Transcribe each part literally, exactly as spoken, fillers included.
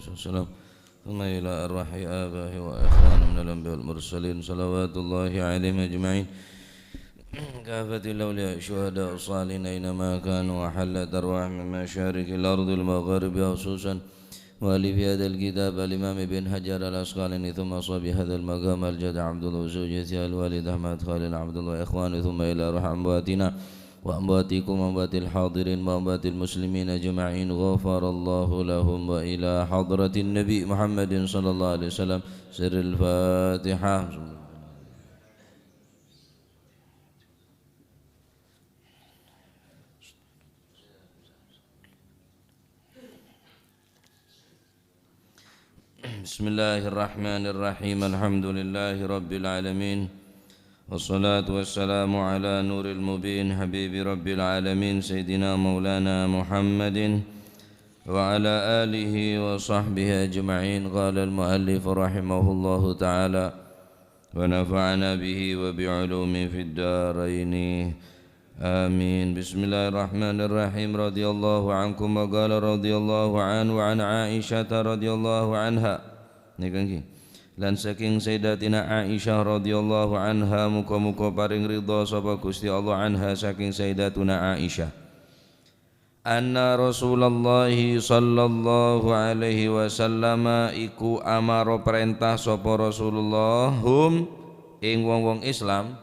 والسلام، ثم إلى أرواح آبائه وإخوانه من الأنبياء والمرسلين، صلوات الله عليهم أجمعين، كافة الأولياء الشهداء الصالحين أينما كانوا، وحلت أرواحهم من مشارق الأرض ومغاربها، خصوصا مؤلف هذا الكتاب الإمام ابن حجر العسقلاني، ثم أصحاب هذا المقام الجد عبد الله وزوجته الوالد أحمد خليل عبد الله وإخوانه، ثم إلى أرواح أمواتنا وأمواتكم وأموات الحاضرين وأموات المسلمين أجمعين، غفر الله لهم، وإلى حضرة النبي محمد صلى الله عليه وسلم. سر الفاتحة. بسم الله الرحمن الرحيم. الحمد لله رب العالمين. والصلاة والسلام على نور المبين حبيب رب العالمين سيدنا مولانا محمد وعلى آله وصحبه أجمعين. قال المؤلف رحمه الله تعالى: ونفعنا به وبعلومه في الدارين. آمين. بسم الله الرحمن الرحيم. رضي الله عنكم، وقال رضي الله عنه عن عائشة رضي الله عنها. Nèka ngghi. Lan sakèng Sayyidatina Aisyah radhiyallahu anha, muga-muga parèng ridha sapa Ghustè Allah anha sakèng Sayyidatuna Aisyah. Anna Rasulullah sallallahu alaihi wasallam iku amara parènta sapa Rasulullah hum ing wong-wong Islam.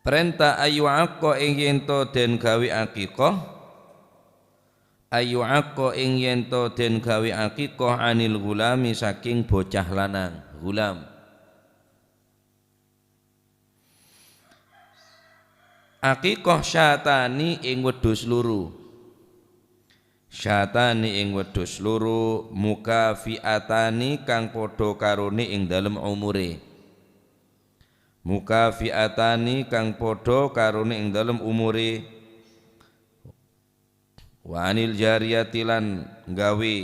Parènta ayyu'aqqa ing yèn to den gawè aqiqah. Ayyu'aqqa ing yèn to den gawè aqiqah anil ghulami saking bocah lanang, ghulam. Aqiqah syatani ing wedhus loro. Syatani ing wedhus loro, mukafi'atani kang padha karone ing dalem umure. Mukafi'atani kang padha karone ing dalem umure. Wa anil jariyati lan nggawe,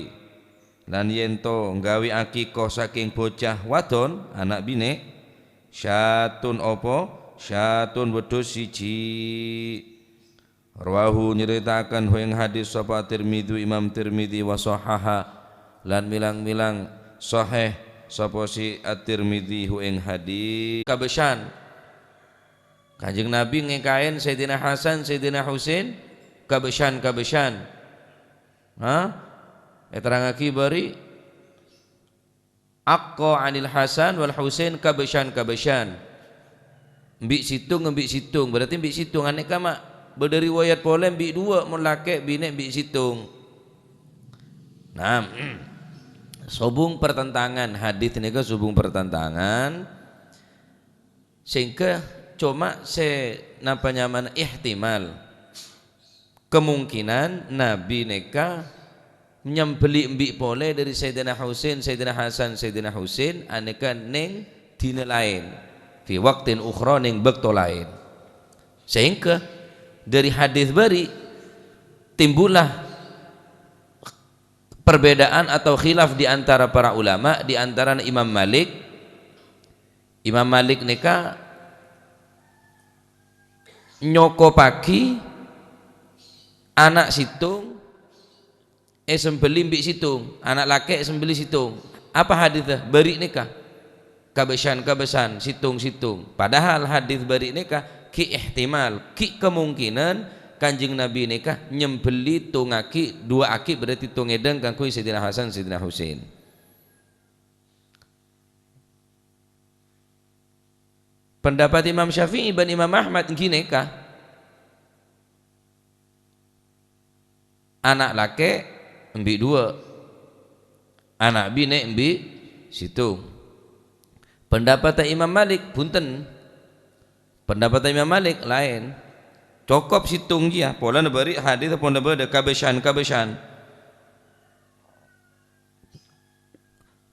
lan yen to nggawe akiko saking bocah wadon, ana' bine', syatun apa? Syatun wedhus siji. Rawahu, nyaritakan hu ing hadis sapa Tirmidzi, Imam Tirmidzi, wa shahaha, lan milang-milang sahih sapa si At-Tirmidzi hu ing hadis. Kabesan. Kanjeng Nabi ngekaen Sayyidina Hasan, Sayyidina Husain, kabesan-kabesan. Ha? Eterangagi bari, "Aqqa 'anil Hasan wal Husain kabesan-kabesan." Embi' situng, embi' situng. Berarti embi' situng. Aneka ma' bada riwayat pole embi' dua, mon lake' bine' embi' situng. Nah, sobung pertentangan. Hadis neka sobung pertentangan. Sehingga coma se napa nyamana ihtimal. Kemungkinan Nabi neka nyembeli embi' pole dari Sayyidina Husain, Sayyidina Hasan, Sayyidina Husain, aneka neng dina laen, fi waqtin ukhra, neng bakto laen. Sehingga dari hadis bari timbullah perbedaan atau khilaf di antara para ulama, di antarana Imam Malik. Imam Malik neka nyokopagi ana' situng esembeli embi' situng, ana' lake' esembeli situng. Apa hadisnya? Bari neka kabesan-kabesan, situng-situng. Padahal hadis bari neka ki ihtimal, ki kemungkinan Kanjeng Nabi neka nyembeli tungagi dua aki, berarti tungedang kanggo Sayyidina Hasan, Sayyidina Husain. Pendapat Imam Syafi'i ban Imam Ahmad gineka. Ana' lake' embi' dua, ana' bine' embi' situng. Pendapat Imam Malik, bunten. Pendapat Imam Malik laen. Cokop situng jiya, polana bari hadis pon bada kabesan-kabesan.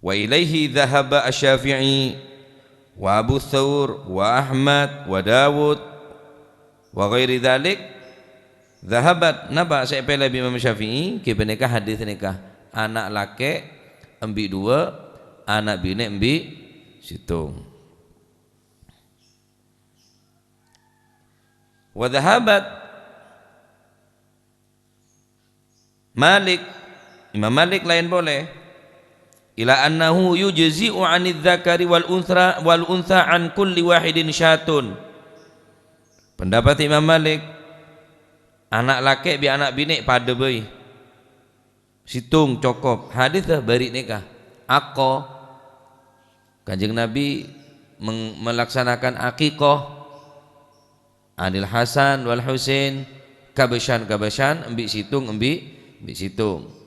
Wa ilaihi dhahaba Asy-Syafi'i wa Abu Tsaur wa Ahmad wa Dawud wa ghairi dzalik. Dhahabat, napa se epele bi Imam Syafi'i? Ki paneka hadis neka, ana' lake' embi' dua, ana' bine' embi' situng. Wa dhahabat Malik Imam Malik laèn polè. Ila annahu yujzi'u 'anidz dzakari wal untsa, wal untsa 'an kulli wahidin syatun. Pendapat Imam Malik, ana' lakè' bi' ana' binè' padâ bhâi. Sèttong cokop. Hadis bâri' nèka. Aqqa. Kanjeng Nabi meng-, melaksanakan aqiqah. 'Anil Hasan wal Husain, kabâsân-kabâsân, embi' sèttong, embi', embi' sèttong.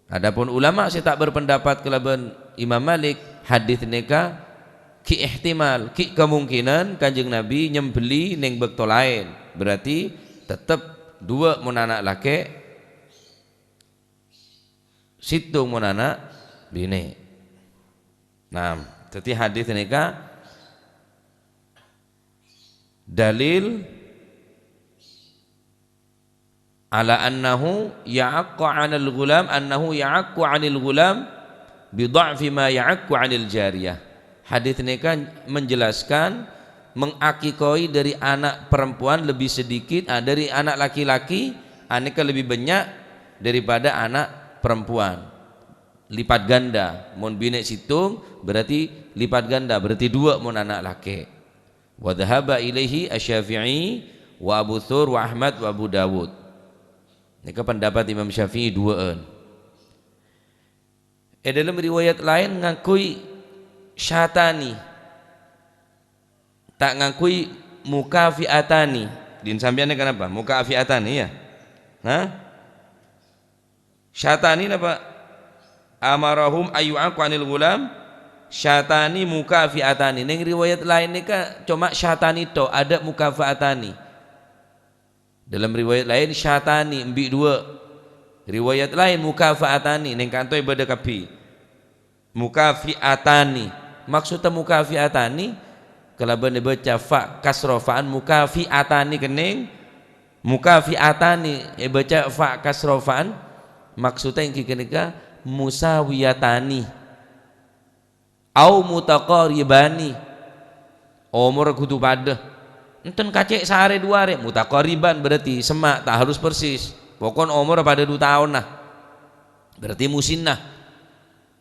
Adapun ulama sè ta' berpendapat kalabân Imam Malik, hadis nèka ghi' ihtimal, ghi' kemungkinan Kanjeng Nabi nyembelli neng bâkto laèn. Berarti tettep duwâ' mon ana' lakè', sèttong mon ana' binè'. Nah, dhâddhi hadis nèka dalil ala annahu ya'aqqu 'anil ghulam, annahu ya'aqqu 'anil ghulam bi dha'fi ma ya'aqqu 'anil jariyah. Hadis nèka menjelaskan mengakikoi dari anak perempuan lebih sedikit, ah, dari anak laki-laki, ah, nèka lebih banyak daripada anak perempuan. Lipat ganda. Mon binè' sèttong, berarti lipat ganda, berarti duwâ' mon ana' lakè'. Wa dhahaba ilaihi Asy-Syafi'i wa Abu Tsur wa Ahmad wa Abu Dawud. Nèka pendapat Imam Syafi'i duwâ'ân. È dâlem riwayat laèn ngangghuy syatani. Ta' ngangghuy mukafi'atani. Din sampèyan nèka napa? Mukafi'atani, ya? Hah? Syatani napa? Amarahum ayyu'aqqu 'anil ghulam. Syatani mukafi'atani. Neng riwayat laèn nèka coma syatani tok, adâ' mukafi'atani. Dalam riwayat laèn, syatani, embi' duwâ'. Riwayat laèn, mukafi'atani, neng kanto è bâdâ kabbhi. Mukafi'atani. Maksodda mukafi'atani, kalabân èbâca fa kasra fa'an, mukafi'atani kennèng. Mukafi'atani èbâca fa kasra fa'an, maksodda èngghi ghânèka musawiyatani. Au mutaqaribani. Omorra kodhu padâ. Enten kacè' saarè du arè, mutaqariban berarti semma', ta' harus persis. Pokon omorra padâ du taonna. Berarti musinnah.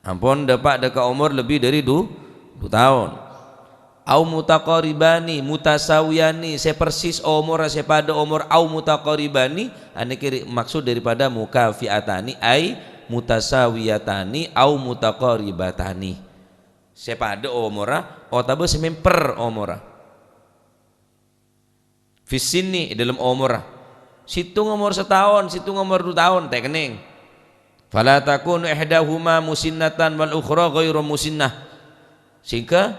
Ampon dâpa' dâ' ka omor lebbi dâri du, du taon. Au mutaqaribani, mutasawiyani, sè persis omorra, sè padâ omor, au mutaqaribani, anèka ri-, maksod daripada mukafi'atani, ai mutasawiyatani, au mutaqaribatani. Sè padâ omorra otabâ sè mèmper omorra. Fis sinni, è dâlem omorra. Sèttong omor sataon, sèttong omor du taon, ta' kennèng. Fala takunu ihdahuma musinnatan wal ukhra ghairu musinnah. Sehingga,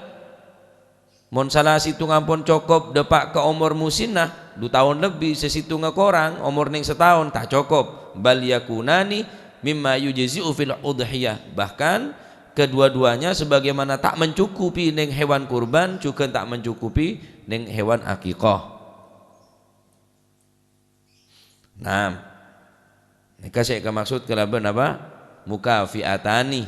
mon sala sèttongnga ampon cokop dâpa' ka omor musinnah, du taon lebbi, sè sèttongnga korang, omor neng sataon, ta' cokop. Bal yakunani mimma yujzi'u fil udhiyah. Bahkan, kedua-duanya sebagaimana ta' mencukupi neng hewan kurban, jhughân ta' mencukupi neng hewan akikah. Nah, nèka sè èkamaksod kalabân apa? Mukafi'atani,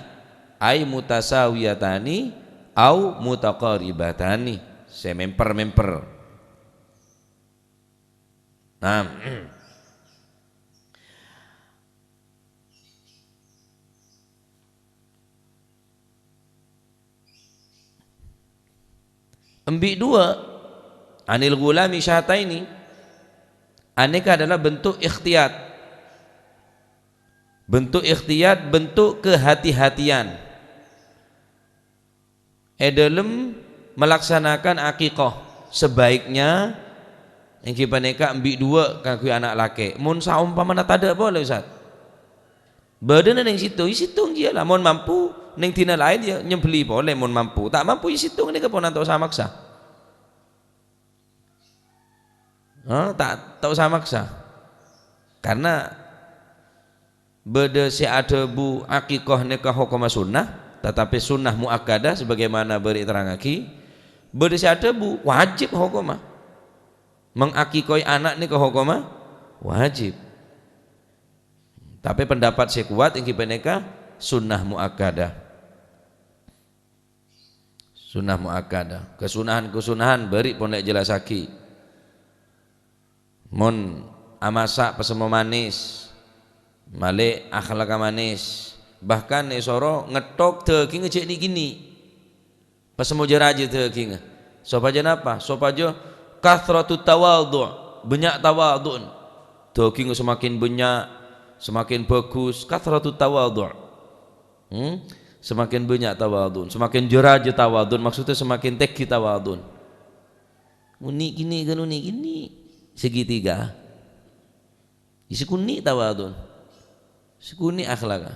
ai mutasawiyatani, au mutaqaribatani, sè mèmper-mèmper. Nah, embi' duwâ', anil ghulami syataini, anèka adalah bentuk ikhtiyat. Bentuk ikhtiyat, bentuk kehati-hatian. È dâlem melaksanakan akikah, sebaiknya èngghi panèka embi' duwâ' kaangghuy ana' lakè'. Mon saompamana tadâ' polè, Ustaz? Bâdâna neng sèttong, yâ sèttong kèya la. Mon mampu, neng dina laèn yâ nyembelli polè mon mampu. Ta' mampu, yâ sèttong nèka pon ta' osa maksa. Hah, ta', ta' osa maksa. Karna bâdâ sè adhâbu akikah nèka hokomma sunnah, tatapi sunnah muakkadah sebagaimana bâri' terrangaghi. Bâdâ sè adhâbu wajib hokomma. Mengakikoi ana' nèka hokomma wajib. Tapè pendapat sè kowat èngghi panèka sunnah muakkadah. Sunnah muakkadah. Kasunahan-kasunahan bâri' pon lè' jellassaghi. Mon amassa' pasemmo manis, Malè akhlakka manis, bahkan èsoro ngèttok dhâghingngè jhâ' nè'-kènè'. Pas moja rajâ dhâghingngè. Sopajâ napa? Sopajâ kathratut tawadhu', bânnya' tawadhu'. Dhâghingngè semakin bânnya', semakin bagus, kathratut tawadhu'. Hmm? Semakin bânnya' tawadhu', semakin jâ-rajâ tawadhu', maksudnya semakin tèngghi tawadhu'. Nè'-kènè' kan nè'-kènè'. Segitiga. Sakonè' tawadhu'. Sakonè' akhlakka.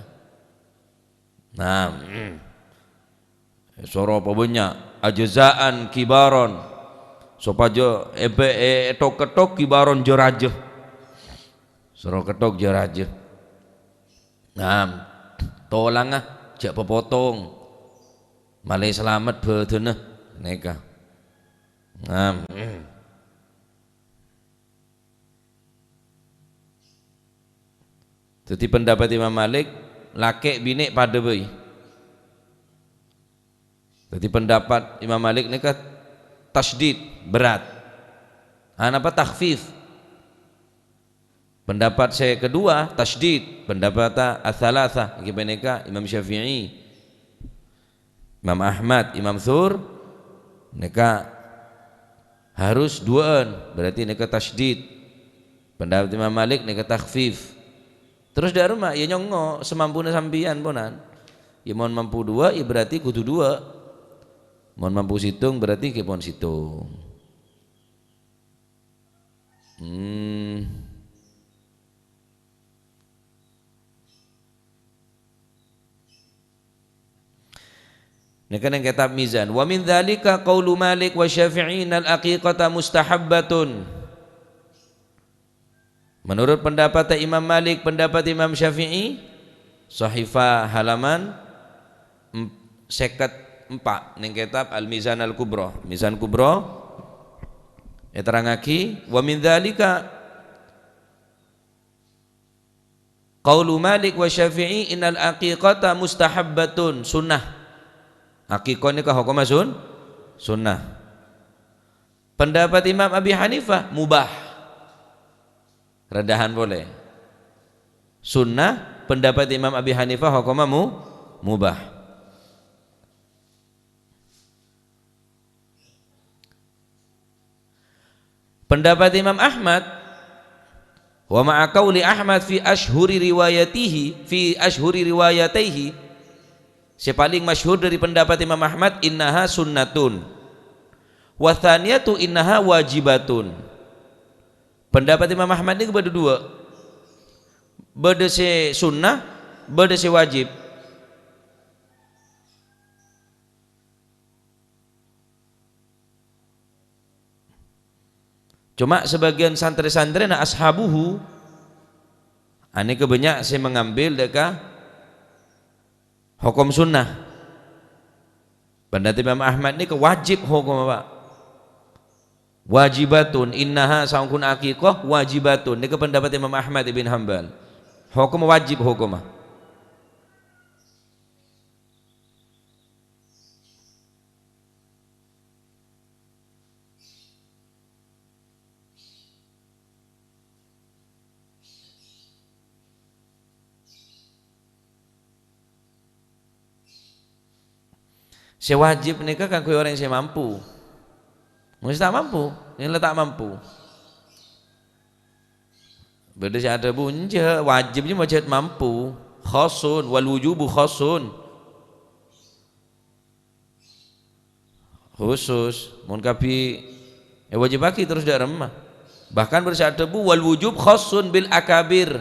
Nah, mm. Soro pabânnya', ajza'an kibaron. Sopajâ èbâ-, è-, èttok-kettok kibaron jâ-rajâ. Soro kettok jâ-rajâ. Nah, tolangnga jhâ' papotong. Malè salamet bhâdhânna. Nèka. Nah, mm. Dhâddhi, pendapat Imam Malik, lakè' binè' padâ bhâi. Dhâddhi, pendapat Imam Malik nèka tasydid, berat. Anapa takhfif? Pendapat sè kedua, tasydid, pendapat ats-tsalatsa, èngghi panèka Imam Syafi'i. Imam Ahmad, Imam Tsur, nèka harus duwâ'ân, berarti nèka tasydid. Pendapat Imam Malik nèka takhfif. Terros dâ' remma, ya nyongngo' samampuna sampèyan, ponan. Ya mon mampu duwâ', ya berarti kodhu duwâ'. Mon mampu sèttong, berarti ghi' pon sèttong. Hmm. Nèka neng kètab Mizan. "Wa min dzalika qaulu Malik wa Syafi'i innal aqiqata mustahabbatun." Menurut pendapat Imam Malik, pendapat Imam Syafi'i, Sahifa halaman em-, sèket empa' neng kètab Al-Mizan Al-Kubra. Mizan Kubra èterrangaghi, "Wa min dzalika qaulu Malik wa Syafi'i innal aqiqata mustahabbatun, sunnah." Aqiqah nèka hokomma sun-, sunnah. Pendapat Imam Abi Hanifah, mubah. Rèndhâ'ân polè. Sunnah, pendapat Imam Abi Hanifah hokomma mu-, mubah. Pendapat Imam Ahmad, wa ma'a qauli Ahmad fi asyhuri riwayatihi, fi asyhuri riwayataihi, sè palèng masyhur dâri pendapat Imam Ahmad, innaha sunnatun. Wa tsaniyatu innaha wajibatun. Pendapat Imam Ahmad nèko bâdâ duwâ'. Bâdâ sè sunnah, bâdâ sè wajib. Coma sabâgiyân santrè-santrèna ashabuhu, anèka bânnya' sè mengambil dâ' ka hokom sunnah. Pendapat Imam Ahmad nèka wajib hokomma, Pak. Wajibatun, innaha, saongghuna aqiqah wajibatun. Nèka pendapat Imam Ahmad ibn Hambal. Hokomma wajib hokomma. Sè wajib nèka kaangghuy orèng sè mampu. Mon sè ta' mampu, nèka la ta' mampu. Bâdâ sè adhâbu, "Enjâ', wajib jâ' ma' jâ' mampu." Khassun, wal wujubu khassun. Khusus, mon kabbhi èwajibaghi terros dâ' remma. Bahkan bâdâ sè adhâbu, "Wal wujub khassun bil akabir.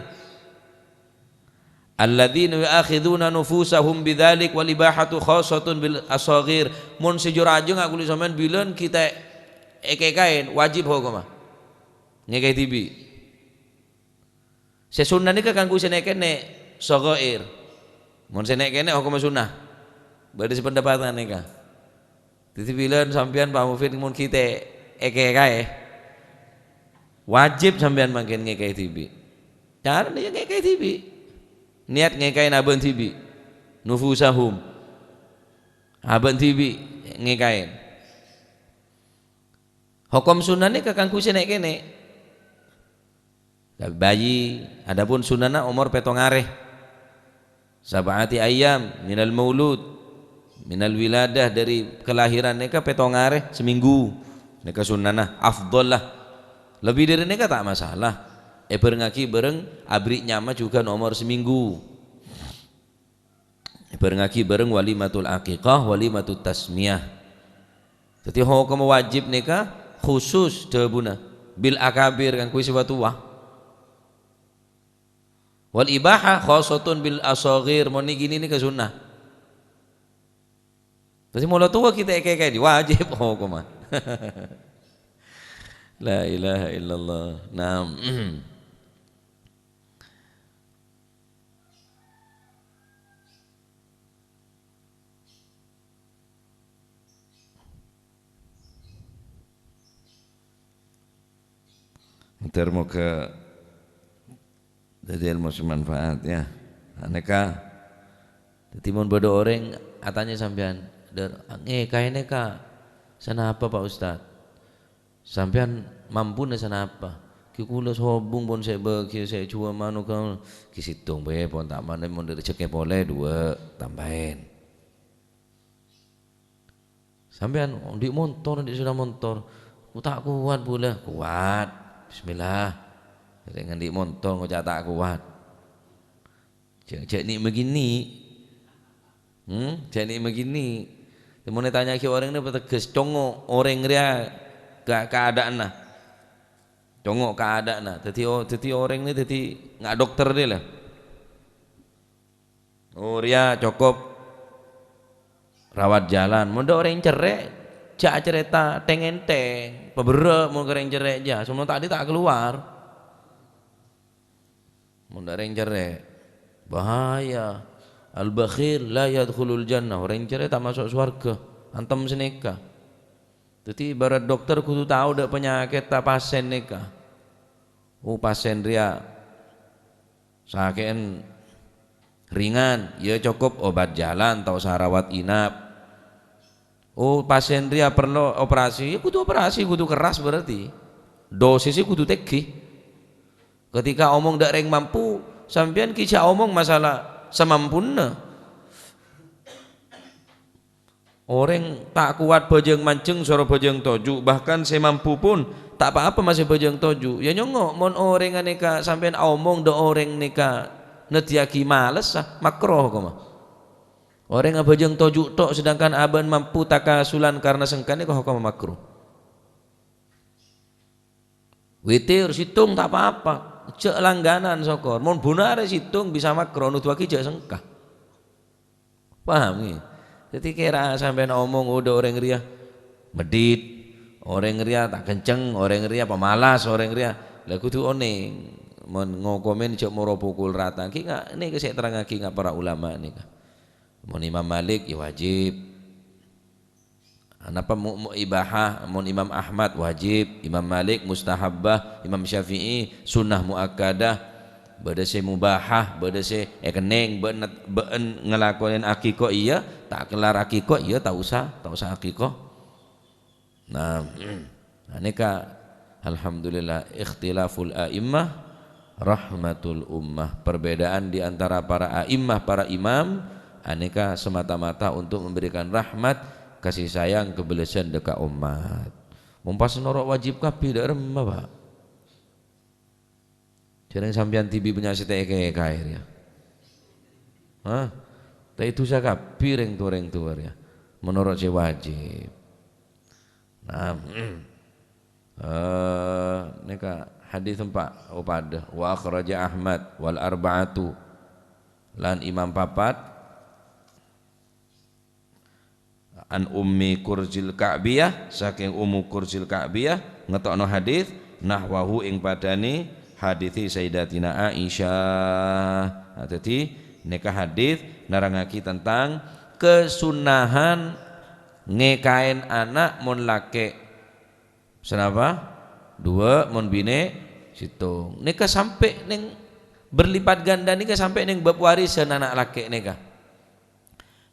Alladzina yu'akhiduna nufusahum bidzalik wal ibahatu khassatun bil ashaghir." Mon sè jâ-rajâ ngakulè sampèyan bilân kita èkèkaè, wajib hokomma. Ngèkaè dhibi'. Sè sunnah nèka kaangghuy sè nè'-kènè', shaghair. Mon sè nè'-kènè' hokomma sunnah. Bâdâ sè pendapatan nèka. Dhâddhi bilân sampèyan, Pak Mufid, mon kita èkèkaè, wajib sampèyan mangkèn ngèkaè dhibi'. Carana ya ngèkaè dhibi'. Niat ngèkaè abâ' dhibi'. Nufusahum. Abâ' dhibi' ngèkaè. Hokom sunnah nèka kaangghuy sè nè'-kènè'. Bayi, adapun sunnana omor pètong arè. Sab'ati ayyam minal maulud, minal wiladah, dhâri kalahiran nèka pètong arè, samènggu. Nèka sunnana, afdhal lah. Lebbi dhâri nèka ta' masalah. Èbhârengngaghi bhâreng aberri' nyama jhughân omor samènggu. Èbhârengngaghi bhâreng walimatul aqiqah, walimatut tasmiyah. Dhâddhi hokomma wajib nèka khusus dhâbuna bil akabir, kan kuwi sè watowa. Wal ibahah khassatun bil ashaghir, mon nèka nèka sunnah. Dhâddhi molo towa kita èkè-èkè wajib hokomma. La ilaha illallah. Naam. Moghâ-moghâ dhâddhi èlmo sè manfaat, ya. Anèka, dhâddhi mon bâdâ orèng atanya sampèyan, "Dâr, ngèkaè nèka sanapa, Pak Ustaz?" Sampèyan mampuna sanapa? Ghi kaulâ sobung pon sè bâgi, sè juwâ manoghâ, ghi sèttong bhâi pon, ta' manè mon rejhekkè polè duwâ', tambâi. Sampèyan andi' montor, andi' sepeda montor. Ku ta' kowat bulâ, kowat. Bismillah. Sè andi' montor ngoca' ta' kowat. Jhâ', jhâ' nè'-mèghinè'. Hmm, jhâ' nè'-mèghinè'. Mon ètanya'aghi orèng nè' pateggâs, congo' orèng rèya ka-, kaadâ'ânna. Congo' kaadâ'ânna. Dhâddhi o-, dhâddhi orèng nè' dhâddhi nga' dokter rèya la. Oh, rèya cokop rawat jalan. Mon dâ' orèng cerrè', jhâ' acarèta tèng-èntèng. Paberrâ' mon ka orèng cerrè' jâ. Sono tadi ta' kalowar. Mon dâ' rèng cerrè', bahaya. Al-bakhil la yadkhulul jannah. Orèng cerrè' ta' maso' sowarghâ. Antem sanèka. Dhâddhi, ibarat dokter kodhu tao dâ' panyakètta pasèn nèka. Oh, pasèn rèya sakè'en ringan, ya cokop obat jalan, ta' osa rawat inap. Oh, pasèn rèya parlo operasi, ya kodhu operasi, kodhu kerras berarti. Dosisnya kodhu tèngghi. Ketika omong dâ' rèng mampu, sampèyan ghi jhâ' omong masalah samampuna. Orèng ta' kowat bhâjâng manjheng soro bhâjâng toju', bahkan sè mampu pon ta' pa-apa masè bhâjâng toju'. Ya nyongngo', mon orèng anèka sampèyan aomong dâ' orèng nèka neddhiyâghi malessa, makro hokomma. Orèng abhâjâng toju' tok, sedangkan abâ'na mampu takasulan karna sengka, nèka hokomma makro. Witir, sèttong ta' pa-apa. Jhâ' langganan sokor. Mon bun arè sèttong bisa makro, noduwâghi jhâ' sengka. Paham, ngghi? Dhâddhi, kèra sampèyan omong, "Oh, dâ' orèng rèya medhit, orèng rèya ta' kenceng, orèng rèya pamalas, orèng rèya," la kodhu onèng. Mon ngokomè jhâ' moro pokol rata. Ghi nga', nèka sè èterrangaghi nga' para ulama nèka. Mon Imam Malik, ya wajib. Napa mu-, mu-, ibahah, mon Imam Ahmad wajib, Imam Malik mustahabbah, Imam Syafi'i sunnah muakkadah, bâdâ sè mubahah, bâdâ sè èkennèng, bâ'en, bâ'en ngalakonè akiko iyâ, ta' kellar akiko iyâ, ta' osa, ta' osa akiko. Nah, anèka, alhamdulillah, ikhtilaful a'immah rahmatul ummah. Perbedaan di antara para a'immah, para imam, anèka semata-mata untuk memberikan rahmat, kasih sayang, kebelesan dâ' ka ommat. Mon pas noro' wajib kabbhi dâ' remma, Pak. Jhâreng sampèyan dhibi' bânnya' sè ta' èkèkaè rèya. Hah? Ta' èdusa kabbhi rèng towa-rèng towa rèya. Menoro' sè wajib. Nah, eh, nèka hadis empa', oh, padâ. Wa akhraja Ahmad wal arba'atu. Lan imam papat. An Ummi Kurzil Ka'biyah, sakèng Ummu Kurzil Ka'biyah, ngeto'no hadis, nahwahu ing padâna hadis Sayyidatina Aisyah. Nah, dhâddhi, nèka hadis nerrangaghi tentang kesunnahan ngèkaè ana' mon lakè'. Sanapa? Duwâ', mon binè', sèttong. Nèka sampè' nèng berlipat ganda nèka sampè' nèng bab warisan ana' lakè' nèka.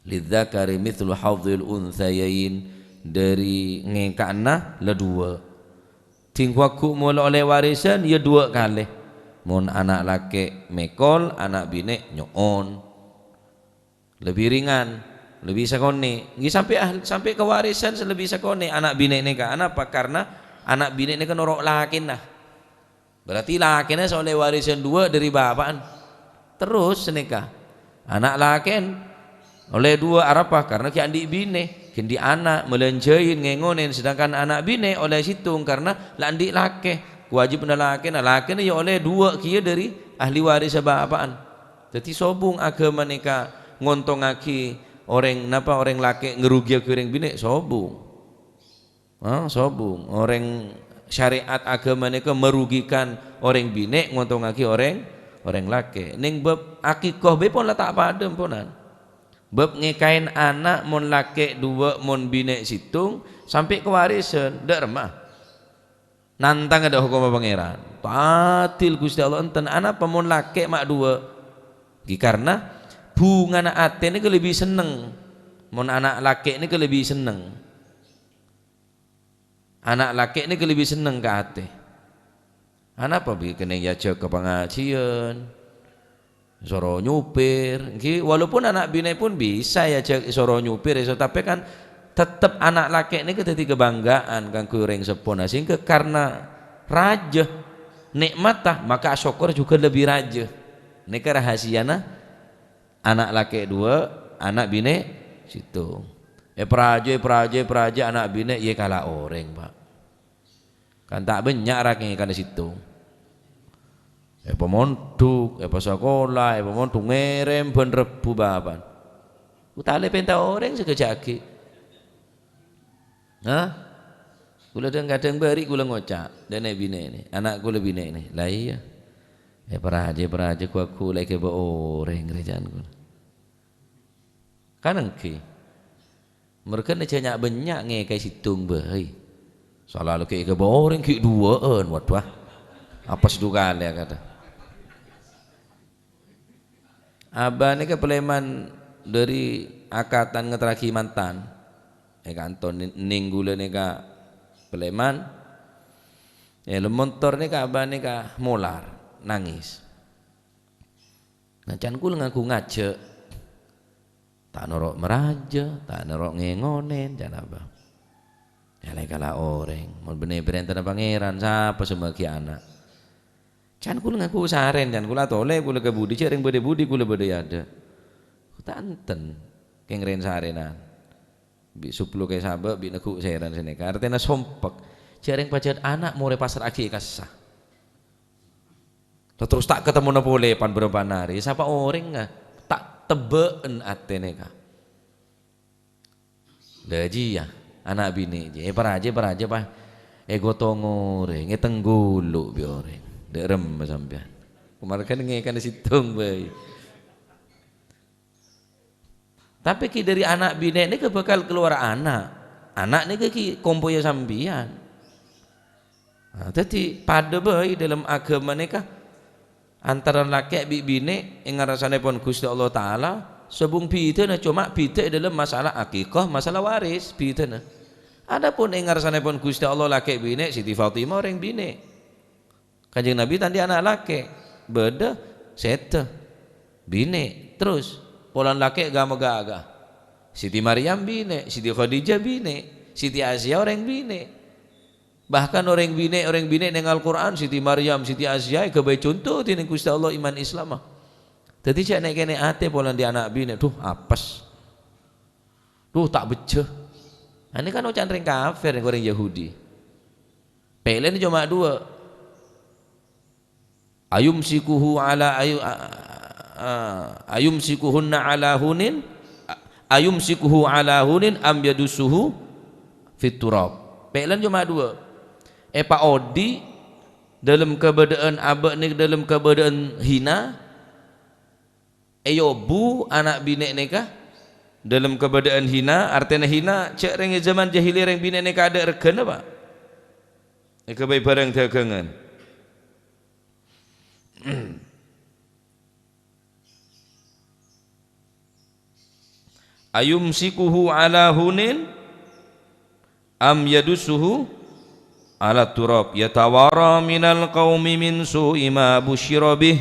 Lidzakari mitslu hadzil untsayain, dâri ngèka'na la duwâ'. Dhing ghu-lagghu' molo ollè warisan, ya duwâ' kalè. Mon ana' lakè' mèkol, ana' binè' nyo'on. Lebbi ringan, lebbi sakonè'. Ngghi sampè' ah-, sampè' kawarisân sè lebbi sakonè'. Ana' binè' nèka, anapa? Karna ana' binè' nèka noro' lakèna. Berarti lakèna sè ollè warisân duwâ' dhâri bapa'na. Terros nèka, ana' lakèn ollè duwâ', arapa? Karna ghi' andi' binè, ghi' andi' ana', malânjhâi, ngèngonè, sedangkan ana' binè ollè sèttong karna la andi' lakè. Kawâjibhânna lakèna, lakèna ya ollè duwâ' kèya dhâri ahli warissa bapa'na. Dhâddhi sobung aghâma nèka ngontongngaghi orèng, napa, orèng lakè' ngarugiyaghi orèng binè', sobung. Ah, sobung. Orèng syariat aghâma nèka merugikan orèng binè', ngontongngaghi orèng, orèng lakè'. Nèng bab akikoh bhâi pon la ta' padâ, ponan. Bab ngèkaè ana' mon lakè' duwâ', mon binè' sèttong, sampè' kawarisân, dâ' remma. Nantang dâ' hokomma Pangèran. Adil Ghustè Allah enten. Anapa mon lakè' ma' duwâ'? Ghi karna bhungana atè nèka lebbi senneng. Mon ana' lakè' nèka lebbi senneng. Ana' lakè' nèka lebbi senneng ka atè. Anapa bi' kennèng èajhâk ka pangajiyân, soro nyopir, ènggi, walaupun ana' binè' pon bisa èajhâk soro nyopir, èso-, tapè kan tettep ana' lakè' nèka dhâddhi kabhângghâ'ân kaangghuy orèng seppona, sehingga karna rajâ, nè'matta, maka asokkor jhughân lebbi rajâ. Nèka rahasiyana ana' lakè' duwâ', ana' binè' sèttong. Èparajâ, èparajâ, èparajâ ana' binè', iyâ kala orèng, Pak. Kan ta' bânnya' ra ngèkana sèttong. Èpamondhuk, èpasakola, èpamondhuk, ngèrèm bân rebbhu bapa'na. Talè pènta orèng sè ghâjâ'aghi. Hah? Kaulâ dhâng-kadhâng bâri' kaulâ ngoca', dhâ' nè' binè' nè, ana' kaulâ binè' nè. La iyâ. Èparajâ, èparajâ, ghu-, ghu-, la èghibâ orèng rè ca'na kaulâ. Kan ènggi. Merghâna jhâ' nya'-bânnya' ngèkaè sèttong bhâi. Sala lagi èghibâ orèng ghi' duwâ'ân, waduh, ah. Apes du kalè akadhâ. Abâ nèka palèman dhâri akatan ngaterraghi mantan. È kanto nè-, nèng ghulâ nèka palèman. È, lem montor nèka abâ nèka molar, nangès. Nah, can kaulâ ngangghu ngajhâk. Ta' noro' marajâ, ta' noro' ngèngonè, can abâ. Yâ, la èkala orèng. Mon bânnè parèntana Pangèran, sapa sè maghi ana'? Can kaulâ ngangghu sarèn, can kaulâ atolè, kaulâ ka budi, jhâ' rèng bâdâ budi, kaulâ bâdâ è adâ'. Ta' enten, kèng rèn-sarènan. Bi' suplu kè sabâ', bi' neggu' sèrèn sanèka. Artèna sompek. Jhâ' rèng pajhât ana' morè pasra'aghi è kassa. Terros ta' katemmo polè pan-bârâmpan arè. Sapa orèngnga ta' tebbhâ'ân atèna, Ka'? Lha jiyâ, ana' binè' jiyâ. Èparajâ, èparajâ, pas èghotong orèng, ètenggulu' bi' orèng. Dâ' remma sampèyan. Kamarè kan ngèkana sèttong bhâi. Tapè ghi' dhâri ana' binè' nèka bhâkal kalowar ana'. Ana' nèka ghi' kompoyya sampèyan. Nah, dhâddhi padâ bhâi dâlem aghâma nèka antara lakè' bi' binè' è ngarsanèpon Ghustè Allah Ta'ala, sobung bhidhâna coma bhidhâ è dâlem masalah akikah, masalah waris, bhidhâna. Adapun è ngarsanèpon Ghustè Allah lakè' binè', Siti Fatimah orèng binè'. Kanjeng Nabi ta' andi' ana' lakè', bâdâ sèdhâ binè', terros polana lakè' ghâ-, magâ-, ghâ-. Siti Maryam binè', Siti Khadijah binè', Siti Asiya orèng binè'. Bahkan orèng binè', orèng binè' neng Al-Qur'an, Siti Maryam, Siti Asiya èghâbây conto dhinèng Ghustè Allah iman Islamma. Dhâddhi jhâ' nè'-kènè' atè polana andi' ana' binè', duh apes. Duh, ta' bejjhâ. Nah, nèka kan oca'na rèng kafir, orèng Yahudi. Pèlèna coma duwâ'. Ayumsikuhu ala ayu-, a-, a-, ayumsikuhunna ala hunin, a-, ayumsikuhu ala hunin am yadussuhu fit turab. Pèlèna coma duwâ'. Èpaodi' dâlem kabâdâ'ân abâ' nèka dâlem kabâdâ'ân hina, èyobu ana' binè' nèka dâlem kabâdâ'ân hina, artèna hina, jhâ' rèng è jhâman jahiliyah rèng binè' nèka adâ' règhâna, Pa'. Èghâbây bhârâng dhâghângan. Ayumsikuhu ala hunin am yadussuhu 'alat turab, yatawara minal qaumi min su'i ma busyira bih,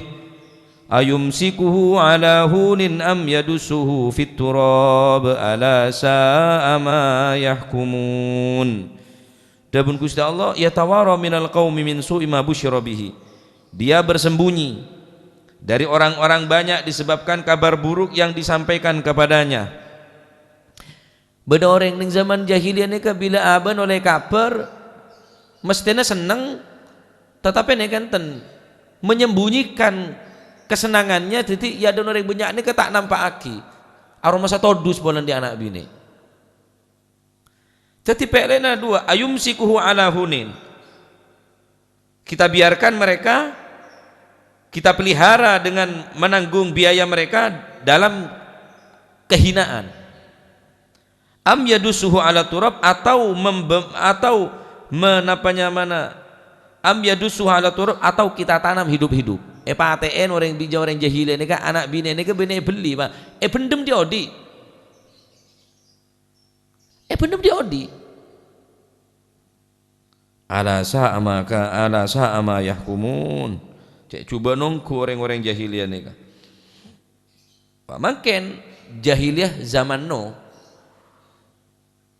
ayumsikuhu 'ala hunin am yadussuhu fit turab, ala sa'a ma yahkumun. Dhâbuna Ghustè Allah, "Yatawara minal qaumi min su'i ma busyira bihi." Dia bersembunyi dari orang-orang banyak disebabkan kabar buruk yang disampaikan kepadanya. Bâdâ orèng neng zaman jahiliyah nèka bilâ abâ' nolè kabhâr, mesthèna senneng, tatapè nèka enten, menyembunyikan kesennangannya, dhâddhi è adâ'na orèng bânnya' nèka ta' nampa'aghi. Aromasa todus polana dhi' ana' binè'. Dhâddhi pèlèna duwâ', "Ayumsikuhu 'ala hunin." Kita biarkan mereka, kita pelihara dengan menanggung biaya mereka dalam kehinaan. "Am yadussuhu 'ala turab," atau membe-, atau menapa nyamana, "Am yadussuhu 'ala turab," atau kita tanam hidup-hidup. Èpatè'è orèng bija' orèng jahiliyah nèka, ana' binè' nèka bânnè èbelli, Pak. Èbhendhem dhi' odi'. Èbhendhem dhi' odi'. Ala sa'a ma ka-, ala sa'a ma yahkumun. Cè' jhubâ' nongghu rèng-orèng jahiliyah nèka. Pamangkèn jahiliyah zaman Nuh.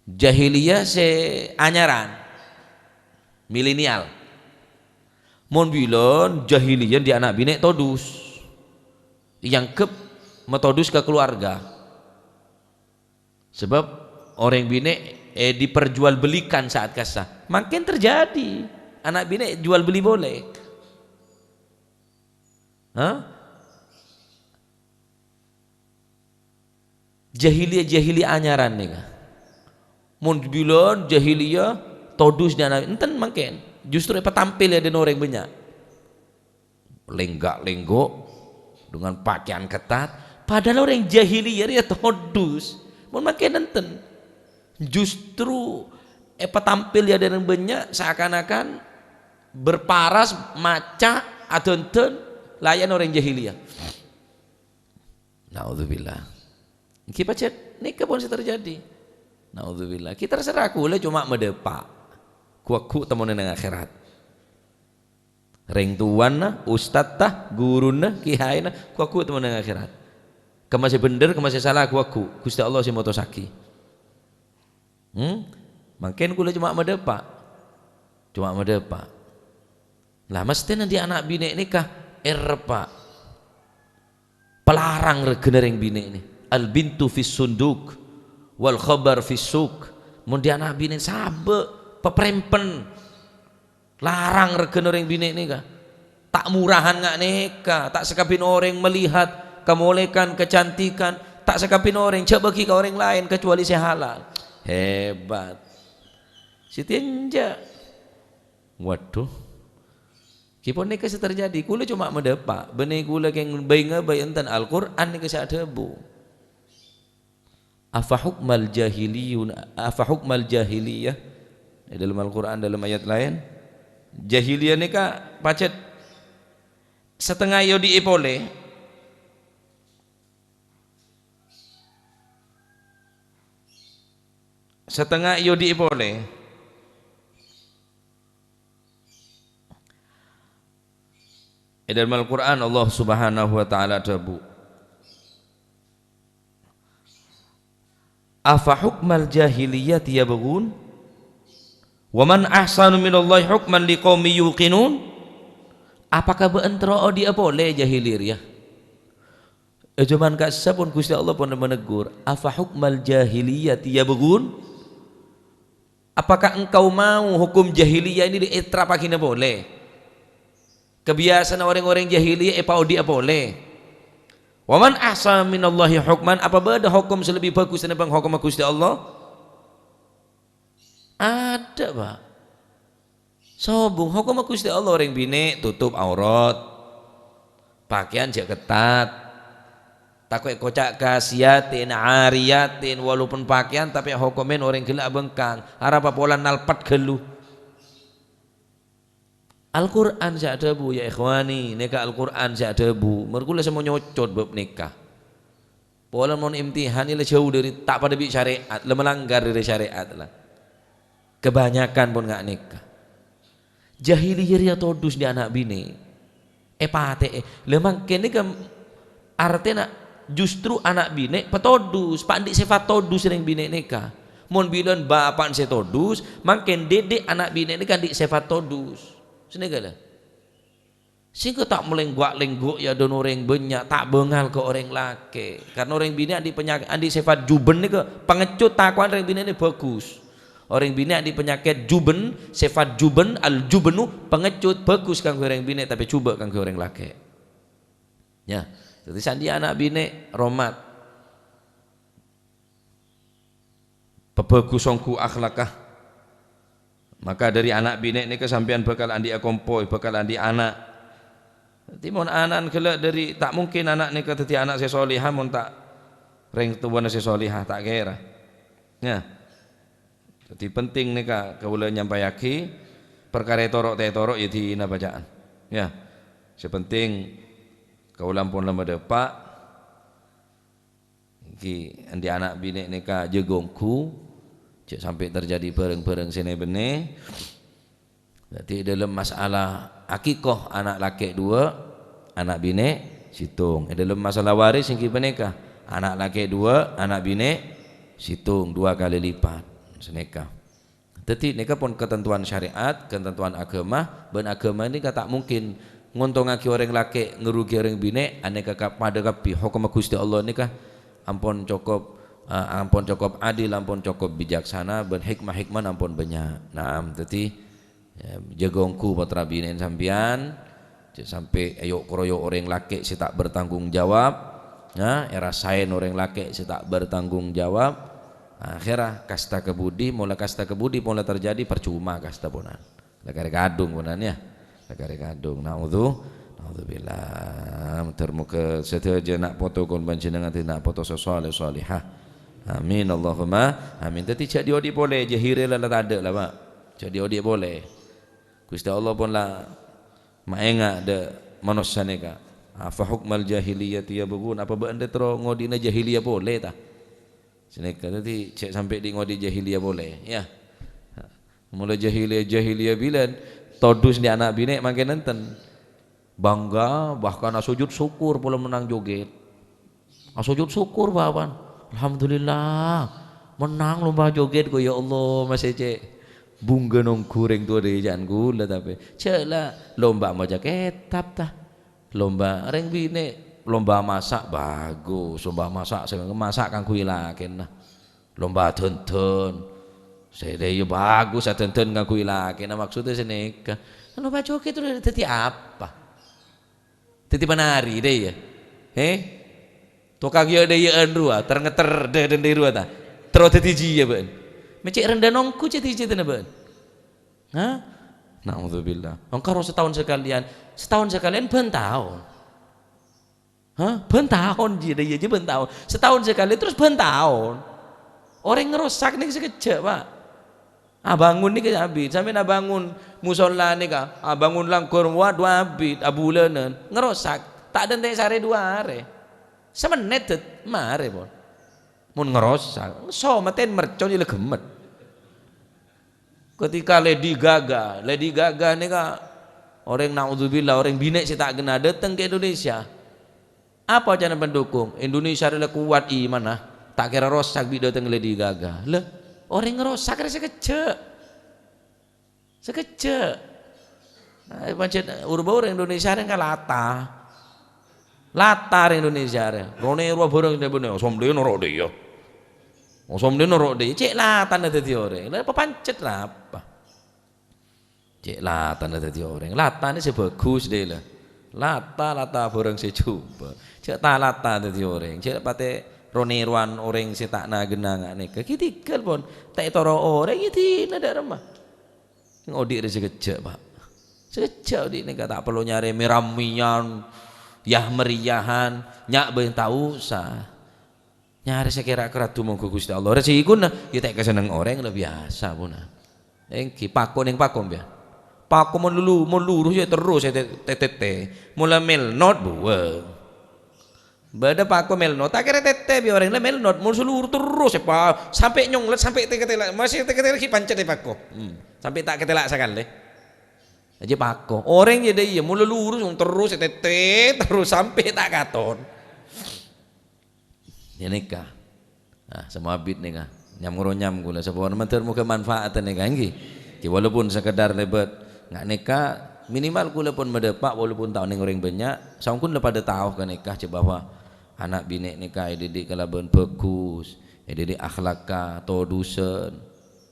Jahiliyah sè anyaran. Milenial. Mon bilân jahiliyah dhi' ana' binè' todus. Èangghep matodus ka kaluwarga. Sebab orèng binè', eh, diperjualbelikan saat kassa. Mangkèn terjadi. Ana' binè' jual beli polè. Hah? Jahiliyah-jahiliyah anyaran nèka. Mon bilân jahiliyah todus dhi' ana', enten mangkèn. Justru èpatampèl è adâ'na orèng bânnya'. Lengga'-lenggo', dengan pakaian ketat, padahal orèng jahiliyah rèya todus. Mon mangkèn enten. Justru èpatampèl è adâ'na orèng bânnya' seakan-akan berparas, maca', adhândhân, layana orèng jahiliyah. Naudzubillah. Ènggi pajhât nèka pon sè terjadi. Naudzubillah. Kita terserah, kulâ coma madâpa'. Ghu-lagghu temmona neng akhèrat. Rèng towana, ustadta, ghuruna, kiyaèna, ghu-lagghu temmona neng akhèrat. Kemma sè bhendher, kemma sè sala, ghu-lagghu. Ghustè Allah sè motossaghi. Hmm? Mangkèn kulâ coma madâpa'. Coma madâpa'. Lah, mesthèna dhi' ana' binè' nèka èreppa'. Palarang règhâna rèng binè' nè. Al bintu fis sunduk, wal khabar fis suk. Mon dhi' ana' binè' sabâ', paprèmpen. Larang règhâna rèng binè' nèka. Ta' murahan nga' nèka, ta' sakabin orèng melihat kemolekan, kecantikan, ta' sakabin orèng, jhâ' bâgi ka orèng laèn kecuali sè halal. Hebat. Siti enjâ'. Waduh. Ghi ponèka sè terjadi. Kulâ coma madâpa'. Bânnè kulâ kèng bhâi-ngabhâi enten Al-Qur'an nèka sè adhâbu. "Afa hukmal jahiliyun, afa hukmal jahiliyah." È dâlem Al-Qur'an, dâlem ayat laèn, jahiliyah nèka pajhât satengnga èodi'i polè. Satengnga èodi'i polè. È dâlem Al-Qur'an, Allah Subhanahu wa Ta'ala adhâbu, "Afa hukmal jahiliyyati yabghun? Wa man ahsanu minallahi hukman liqaumin yuqinun?" Apakah bâ'ân terro odi'a polè jahiliyah rèya? È jhâman ka'issa' pon Ghustè Allah pon maneggur, "Afa hukmal jahiliyyati yabghun?" Apakah engkau mau hukum jahiliyah ini dietrapaghina polè? Kebiasaanna rèng-orèng jahiliyah èpaodi'a polè. "Wa man ahsanu minallahi hukman," apa bâdâ hokom sè lebbi bhâghus tènèmbhâng hokomma Ghustè Allah? Adâ', Pak. Sobung, hokomma Ghustè Allah, orèng binè' totop aurat, pakèyan jhâ' ketat, tako' èkoca' kasiyatin, ariyatin, walaupun pakèyan tapè hokomma orèng ghellâ' abhângkang, arapa polana nalpet ghâllu. Al-Qur'an sè adhâbu, ya ikhwani, nèka Al-Qur'an sè adhâbu, mara kulâ sè monyocot bab nèka. Polana mon imtihan la jhâu dâri, ta' padâ bi' syarè'at, la malanggar dâri syarè'at la. Kebanyakan pon nga' nèka. Jahiliyah rèya todus dhi' ana' binè'. Èpatè'è. Lha mangkèn nèka artèna justru ana' binè' patodus, pa' andi' sèfat todus rèng binè' nèka. Mon bilân bapa'na sè todus, mangkèn dhidhi' ana' binè' nèka andi' sèfat todus. Sanèka lho. Sèngko' ta' malènggu'-lènggu' è adâ'na orèng bânnya', ta' bângal ka orèng lakè'. Karna orèng binè' andi' panyakèt, andi' sèfat juben nèka, pangecut tako'an rèng binè' nè bhâghus. Orèng binè' andi' panyakèt juben, sèfat juben, al-jubnu, pangecut, bhâghus kaangghuy orèng binè', tapè jhubâ' kaangghuy orèng lakè'. Ya, dhâddhi sandiya ana' binè' romat. Pabhâghus ongghu akhlakka. Maka dhâri ana' binè' nèka sampèyan bhâkal andi'â kompoy, bhâkal andi' ana'. Dhâddhi mon ana'na ghellâ' dhâri, ta' mungkin ana' nèka dhâddhi ana' sè soleha mon ta' rèng towana sè soleha, ta' kèra. Ya. Dhâddhi penting nèka kaulâ nyampayaghi parkara toro'-tètoro' ya dinah bâca'an. Ya. Sè penting kaulâ ampon la madhâpa'. Èngghi, andi' ana' binè' nèka jâgâ ongghu, jhâ' sampè' terjadi bhârâng-bhârâng sè nè-bennè. Dhâddhi, è dhâlem masalah akikoh ana' lakè' duwâ', ana' binè' sèttong. È dhâlem masalah waris èngghi panèka, ana' lakè' duwâ', ana' binè' sèttong, dua kali lipat. Sanèka. Dhâddhi, nèka pon katantowan syariat, katantowan aghâma, bân aghâma nèka ta' mungkin ngontongngaghi orèng lakè', ngerugi orèng binè', anèka ka-, padâ kabbhi. Hokomma Ghustè Allah nèka ampon cokop, eh, ampon cokop adil, ampon cokop bijaksana, bân hikmah-hikmahna ampon bânnya'. Naam, dhâddhi, ya, jâgâ ongghu pottra binè'na sampèyan, jhâ' sampè' èyo'-kroyo' orèng lakè' sè ta' bertanggung jawab, ya, èrasaèn orèng lakè' sè ta' bertanggung jawab, akhèrra kasta ka budi, mola kasta ka budi, mola terjadi, parcoma kasta ponan. La karè kadhung ponan, ya. La karè kadhung. Naudzu-, naudzubillah. Moghâ-moghâ sadhâjâ na' poto kon panjhennengngan dhâddhi na' poto sè shaleh shalehah. Amin, Allahumma amin. Dhâddhi jhâ' dhi-odhi' polè, jâhiliyah la, la tadâ' la, Pa'. Jhâ' dhi-odhi' polè. Ghustè Allah pon la maènga' dâ' manossa nèka. Afa hukmal jahiliyati yabghun, apa bâ'na terro ngodhi'na jahiliyah polè, ta? Sanèka, dhâddhi jhâ' sampè' dhi-, ngodhi' jahiliyah polè, ya. Mola jahiliyah, jahiliyah bilân, todus dhi' ana' binè' mangkèn enten. Bangga, bahkan asojud syukur polè mennang jogèt. Asojud syukur, bâbân. Alhamdulillah, mennang lomba jogèt, ko, ya Allah, masè cè' bhungghâ nongghu rèng towa rèya jhâ' kaulâ, tapè jhâ' la lomba maca kètab, ta? Lomba rèng binè', lomba masa', bagus. Lomba masa', sè masa' kaangghuy lakèna. Lomba dândân. Sè rèya bagus, adândân kaangghuy lakèna. Maksoddhâ sanèka. Lomba jogèt terro dhâddhi apa? Dhâddhi panari, rèya. He? Tokang yâ-, dâ-, yâ'ân rowa, ter-ngetter dâ-, dâ-, dâ-, rowa, ta? Terro dhâddhi jiyâ, bâ'na. Mè' cè' rendhâna ongghu cè' dhâddhina, bâ'na. Hah? Naudzubillah. Engkaro sataon sakalèyan. Sataon sakalèyan bân taon. Hah? Bân taon, ji, dâ-, iyâ, ji, bân taon. Sataon sakalè, terros bân taon. Orèng ngrosak nèka sakejjhâ', Pa'. Abângon nèka abit. Sampèyan abângon mosolla nèka, abângon langghâr, waduh, abit, abulânan. Ngrosak. Ta' dântè' sarè duwâ arè. Samennèt, dât-, marè, pon. Mon ngrosak, so matèn mercon ila gemmet. Ketika Lady Gaga, Lady Gaga nèka orèng, naudzubillah, orèng binè' sè ta' ghenna dâteng ka Indonesia. Apa oca'na pendukung? Indonesia rèya la kowat imanna, ta' kèra rosak bi' dâteng Lady Gaga. Lha, orèng rosak rè sakejjhâ'. Sakejjhâ'. Nah, pancèn ur-bâur Indonesia rèya kan lata. Lata rèng Indonesia rèya. Ronè rowa bhârâng sè bânnè, osom dhi noro' dhi, ya. Osom dhi noro' dhi. Cè' latana dhâddhi orèng. Lha, papancet la apa? Cè' latana dhâddhi orèng. Latana sè bhâghus, dhi, la. Lata, lata bhârâng sè jhubâ'. Jhâ' ta-lata dhâddhi orèng. Jhâ' patè ro-nèrowan orèng sè ta' na-, ghenna nga' nèka. Ghi' tèghâl, pon. Ta' ètoro' orèng, yâ dinah dâ' remma. Ngodhi' rè sakejjhâ', Pa'. Sakejjhâ' odhi' nèka ta' parlo nyarè mè-rammèyan, yah-meriyahan, nya' bhâi ta' osa. Nyarè sè kèra-kèra dumongghu Ghustè Allah. Rejekona, yâ ta' èkasenneng orèng, la biyasa, pon. Èngghi, pako neng pako, mbiyan. Pako mon lulu-, mon lurus, yâ terros, yâ te-, te-, tete. Mon la melnot, buwâng. Bâdâ pako melnot, ta' kèra tete bi' orèng, la melnot, mon salurus terros, yâ, Pa', sampè' nyonglet, sampè' te-, ketela', masih te-, ketela' ghi' pancet, yâ, pako. Hmm, sampè' ta' ketela' sakalè. Aja pako. Orèng jâ' dâ' iyâ, mola lurus, terros ètètè, terros sampè' ta' katon. Ghânèka. Nah, sè mabit nèka. Nyam-ngoronyam kaulâ. Saporana mandhâr moghâ manfaat nèka, ènggi. Jâ' walaupun sekedar lèbât nga' nèka, minimal kaulâ pon madâpa', walaupun ta' onèng orèng bânnya', saongghuna la padâ tao ghânèka, jâ' bahwa ana' binè' nèka èdidik kalabân bhâghus, èdidik akhlakka, todusân.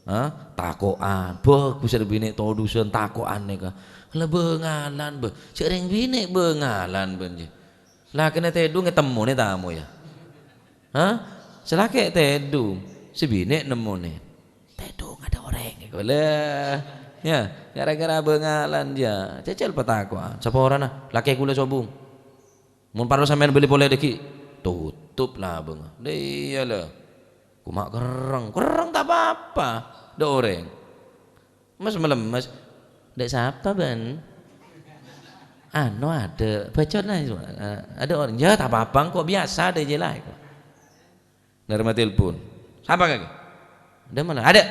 Ha? Tako'an. Bhâghus arè binè' todusân, tako'an nèka. La bângalan, bâ. Jâ' rèng binè' bângalan, bân, jâ. Lakèna tèdung ètemmonè tamo, yâ. Ha? Sè lakè' tèdung, sè binè' nemmonè. Tèdung adâ' orèng, kaulâ. Yâ, gara-gara bângalan, yâ. Cècèl patako'an. Saporana, lakè' kaulâ sobung. Mon parlo sampèyan bâli polè dâggi', totop labângnga. Dâ' iyâ, la. Koma kerrèng, kerrèng ta' pa-apa, dâ' orèng. Mes-melemmes, "Dâ' sapa, bân?" "Anu, adâ', bacot la, adâ' orèng." "Yâ, ta' pa-apa, engko' biyasa dâ' jâ la." Narèma telpon. "Sapa kakè?" "Dâ' mala?" "Adâ'."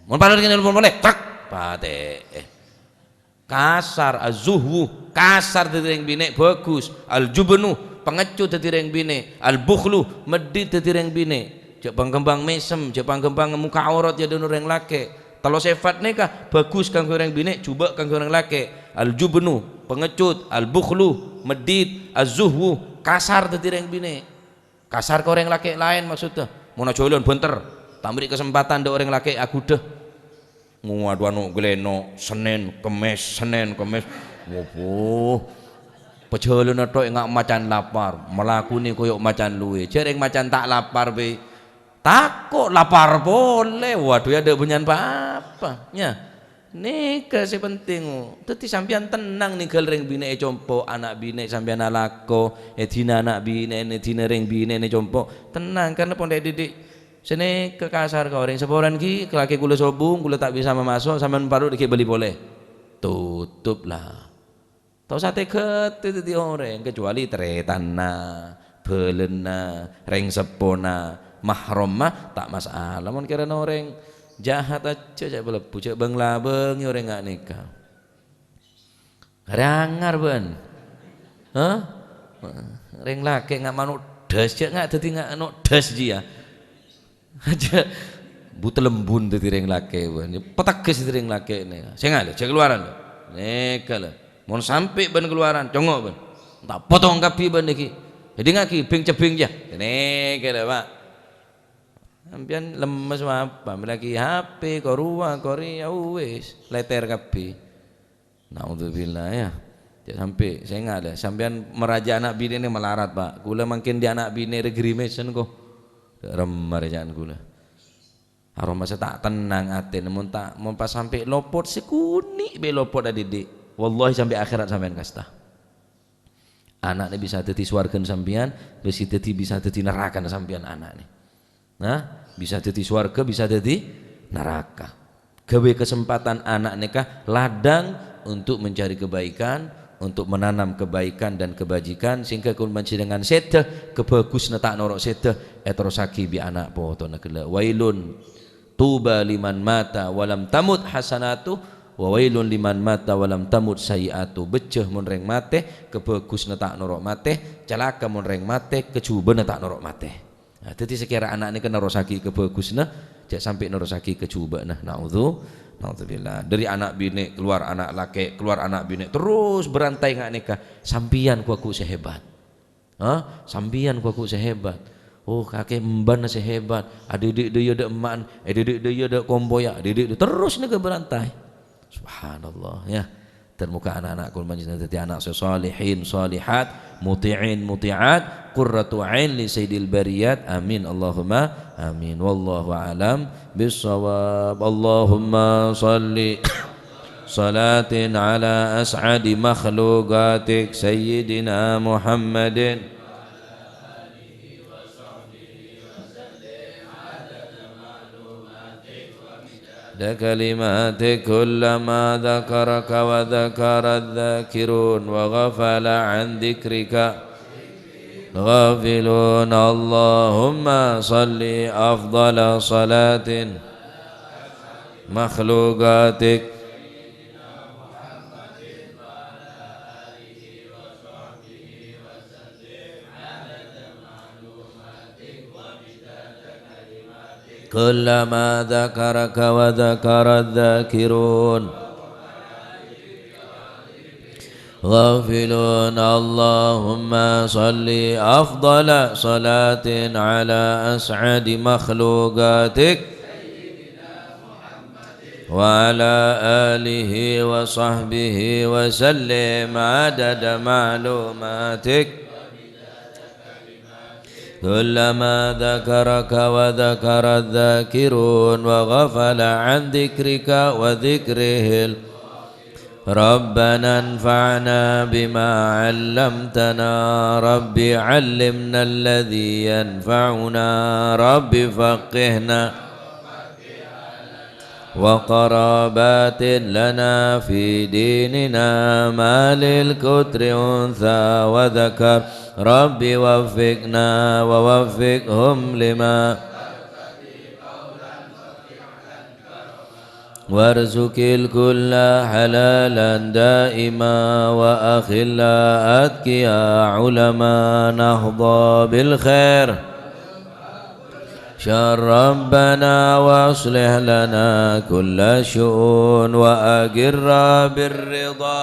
"Mon parlo dâggi' nelpon polè." Cak, patè'è. Kasar, az-zuhwu, kasar dhâddhi rèng binè', bhâghus. Al-jubnu, pangecut dhâddhi rèng binè'. Al-bukhlu, meddhit dhâddhi rèng binè'. Jâ' pangghâmpang mèsem, jâ' pangghâmpang mbuka aurat è adâ'na rèng lakè'. Tello sèfat nèka bhâghus kaangghuy rèng binè', jhubâ' kaangghuy rèng lakè'. Al-jubnu, pangecut, al-bukhlu, meddhit, az-zuhwu, kasar dhâddhi rèng binè'. Kasar ka orèng lakè' laèn maksodda. Mon ajhâlân bhânter, ta' mèrè' kasempadhân dâ' orèng lakè' aghudhâ. Ngowa, adu, anu, gleno, Sennèn, Kemmès, Sennèn, Kemmès. Wobo. Pajhâlânna tho' enga' macan lapar, malakonè koyo' macan luwè. Jâ' rèng macan ta' lapar bhâi. Tako' lapar polè. Waduh, yâ, adâ' bânnya'an pa-apa. Yâ. Nèka sè penting, oh. Dhâddhi sampèyan tennang nèngghâl rèng binè' è compo', ana' binè' sampèyan alako, èdina ana' binè', èdina rèng binè' è compo'. Tennang, karna pon dâ' didik. Sè nèka kasar ka orèng. Saporana ghi, lakè kaulâ sobung, kaulâ ta' bisa mamaso', sampèyan parlo dâggi' bâli polè. Totop la. Ta' osa tè-ghâtè dhâddhi orèng, kecuali tarètanna, bhâlânna, rèng seppona, mahramma, ta' masalah. Mon kèrana orèng jahat ajjhâ, jâ' palebbhu, jâ' bâng-labângngi orèng nga' nèka. Arè angar, bân. Hah? Rèng lakè' nga' mano' dhâs, jâ' nga' dhâddhi nga' ano' dhâs jiyâ. Ajjhâ' butelembun dhâddhi rèng lakè', bân. Pateggâs dhâddhi rèng lakè' nè. Sènga' la, jâ' kalowaran, la. Nèka, la. Mon sampè' bân kalowaran, congo', bân. Ta' potong kabbhi, bân, nèkè. Èdingngaghi, bing-cebbing, jâ. Nèka, la, Pa'. Sampèyan lemmes apa? Mellèaghi H P, korowa, korèya, wis. Lètèr kabbhi. Naudzubillah, yâ. Jâ' sampè', sènga' la. Sampèyan maraja ana' binè' nè malarat, Pa'. Kaulâ mangkèn dâ' ana' binè' rè grimèsen, ko. Remma rè ca'na kaulâ. Aromasa ta' tennang atèna mon ta', mon pas sampè' lopot sakonè' bhâi lopot adidik. Wallahi sampè' akhèrat sampèyan kasta. Ana'na bisa dhâddhi sowarghâna sampèyan, bisa dhâddhi, bisa dhâddhi narakana sampèyan ana'na. Nah, bisa dhâddhi sowarghâ, bisa dhâddhi naraka. Ghâbây kasempadhân ana' nèka ladang untuk mencari kebaikan, untuk menanam kebaikan dan kebajikan, sehingga kaulâ panjhennengngan sèdhâ, kabhâghusânna ta' noro' sèdhâ, èterrossaghi bi' ana' potona ghellâ'. Wailun, tuba liman mata walam tamut hasanatu, wa wailun liman mata walam tamut sayyi'atu. Bejjhâ mon rèng matè, kabhâghusânna ta' noro' matè, calaka mon rèng matè, kajhubâ'na ta' noro' matè. Nah, dhâddhi sakèra ana' nèka nerrossaghi kabhâghusânna, jhâ' sampè' nerrossaghi kajhubâ'na. Naudzu-, naudzubillah. Dâri ana' binè', kalowar ana' lakè', kalowar ana' binè', terros berantai nga' nèka. Sampèyan ghu-lagghu sè hebat. Hah? Sampèyan ghu-lagghu sè hebat. Oh, kakè embâna sè hebat. Adidik dâ' iyâ dâ' emma'na, adidik dâ' iyâ dâ' kompoyya, adidik dâ' terros nèka berantai. Subhanallah, yâ. Dhân moghâ ana'-ana' kaulâ panjhennengngan dhâddhi ana' sè shalihin, shalihat, muti'in, muti'at, qurratu ain li sayyidil bariyat. Amin, Allahumma amin. Wallahu a'lam bissawab. Allahumma shalli salatin ala as'adi makhluqatik sayyidina Muhammadin. عدد كلماتك، كلما ذكرك وذكر الذاكرون وغفل عن ذكرك الغافلون. اللهم صل أفضل صلاة مخلوقاتك كلما ذكرك وذكر الذاكرون غافلون. اللهم صل أفضل صلاة على أسعد مخلوقاتك وعلى آله وصحبه وسلم عدد معلوماتك. كلما ذكرك وذكر الذاكرون وغفل عن ذكرك وذكره ال-، ربنا انفعنا بما علمتنا، رب علمنا الذي ينفعنا، رب فقهنا وقرابات لنا في ديننا، ما للكتر أنثى وذكر، رب وفقنا ووفقهم لما وارزق الكل حلالا دائما، وأخلاء أتقياء علماء نهضى بالخير شر ربنا، وأصلح لنا كل الشؤون، وأقر بالرضا،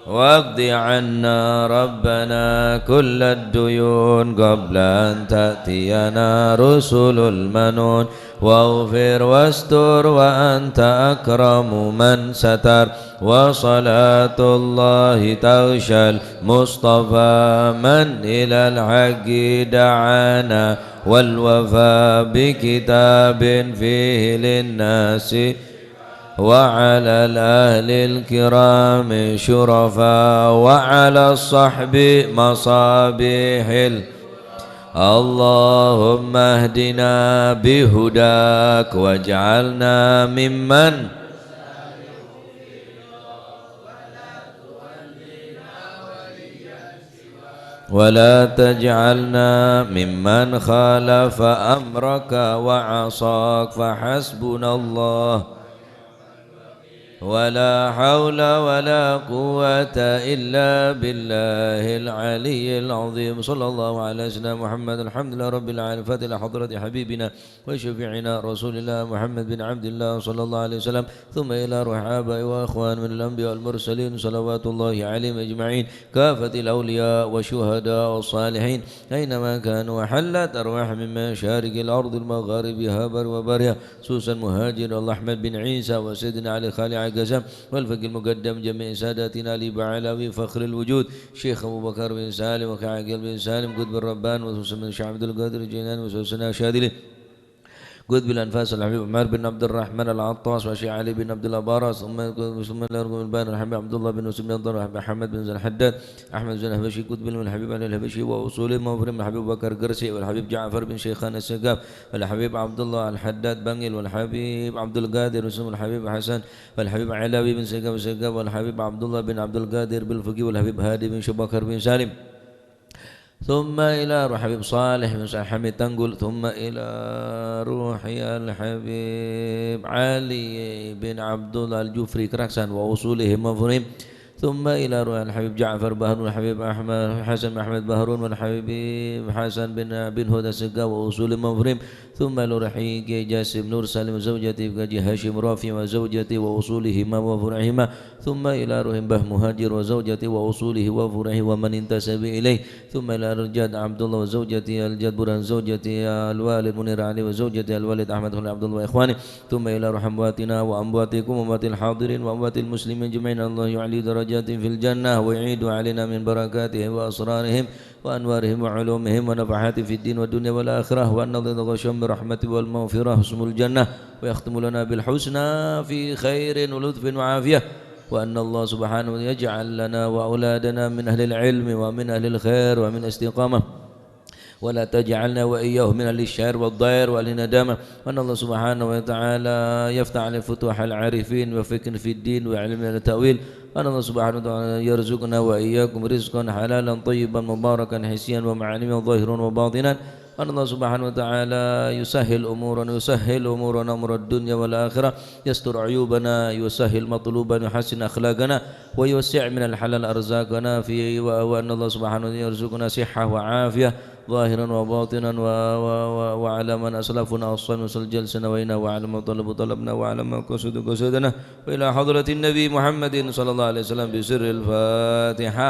واقض عنا ربنا كل الديون، قبل أن تأتينا رسل المنون، واغفر واستر وأنت أكرم من ستر، وصلاة الله تغشى المصطفى من إلى الحق دعانا، والوفاء بكتاب فيه للناس وعلى الأهل الكرام شرفاء، وعلى الصحب مصابيح ال-، اللهم اهدنا بهداك واجعلنا ممن ولا تجعلنا ممن خالف أمرك وعصاك، فحسبنا الله ولا حول ولا قوة إلا بالله العلي العظيم. صلى الله على سيدنا محمد. الحمد لله رب العالمين. فاتحة حضرة حبيبنا وشفيعنا رسول الله محمد بن عبد الله صلى الله عليه وسلم، ثم إلى روح آباء وإخوان من الأنبياء والمرسلين صلوات الله عليهم أجمعين، كافة الأولياء والشهداء والصالحين أينما كانوا، وحلت أرواح من مشارق الأرض المغاربها بر وبرها، خصوصا مهاجر الله أحمد بن عيسى وسيدنا علي خالع قسم، والفقيه المقدم جميع ساداتنا علي بعلوي فخر الوجود، شيخ أبو بكر بن سالم وكعقل بن سالم قطب الربان، وخصوصا من الشيخ عبد القادر الجيلاني وسوسنا الشاذلي. قطب الأنفاس الحبيب عمر بن عبد الرحمن العطاس وشيخ علي بن عبد الله باراس، ثم، ثم إلى ركن البيان الحبيب عبد الله بن مسلم بن طارق، الحبيب أحمد بن زين الحداد، أحمد بن زين الحبشي، قطب الحبيب علي الحبشي وأصولهم وفرهم الحبيب أبو بكر قرسي، والحبيب جعفر بن شيخان السقاف، والحبيب عبد الله الحداد بنجل، والحبيب عبد القادر مسلم، والحبيب حسن، والحبيب علوي بن سقاف السقاف، والحبيب عبد الله بن عبد القادر بالفقي، والحبيب هادي بن شبكر بن سالم. ثم إلى روح حبيب صالح بن حميد تنقل، ثم إلى روح الحبيب علي بن عبد الله الجفري كراكسان وأصولهم وفروعهم، ثم إلى روح الحبيب جعفر بهرون، الحبيب أحمد حسن أحمد بهرون، والحبيب حسن بن، بن هدى سقا وأصولهم وفروعهم، ثم إلى روح كي جاسم نور سالم وزوجته، كاجي هاشم رافع وزوجته وأصولهما وفروعهما، ثم إلى روح باه مهاجر وزوجته وأصوله وفروعه ومن انتسب إليه، ثم إلى روح الجد عبد الله وزوجته، الجد برهان زوجته، الوالد منير علي وزوجته، الوالد أحمد خليل عبد الله وإخوانه، ثم إلى روح أمواتنا وأمواتكم وأموات الحاضرين وأموات المسلمين أجمعين. الله يعلي درجاتهم في الجنة ويعيد علينا من بركاتهم وأسرارهم وأنوارهم وعلومهم ونفحاتهم في الدين والدنيا والآخرة، وأن الله يتغشاهم بالرحمة والمغفرة وحسن الجنة، ويختم لنا بالحسنى في خير ولطف وعافية، وأن الله سبحانه يجعل لنا وأولادنا من أهل العلم ومن أهل الخير ومن الاستقامة، ولا تجعلنا وإياهم من أهل الشر والضير وأهل الندامة، وأن الله سبحانه وتعالى يفتح علينا فتوح العارفين وفقه في الدين وعلم التأويل، وأن الله سبحانه وتعالى يرزقنا وإياكم رزقا حلالا طيبا مباركا حسيا ومعنويا ظاهرا وباطنا، وأن الله سبحانه وتعالى يسهل أمورنا، يسهل أمورنا أمور الدنيا والآخرة، يستر عيوبنا، يسهل مطلوبنا، يحسن أخلاقنا، ويوسع من الحلال أرزاقنا في، و-، وأن الله سبحانه وتعالى يرزقنا صحة وعافية ظاهرا وباطنا و-، و-، و-، وعلى من أسلفنا أصلنا وسلجل سنوينا وعلى من طلبوا طلبنا وعلى من قصدوا قصدنا وإلى حضرة النبي محمد صلى الله عليه وسلم بسر الفاتحة.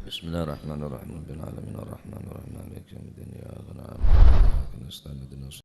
بسم الله الرحمن الرحيم. رب العالمين الرحمن الرحيم مالك يوم الدين إياك نعبد وإياك نستعين اهدنا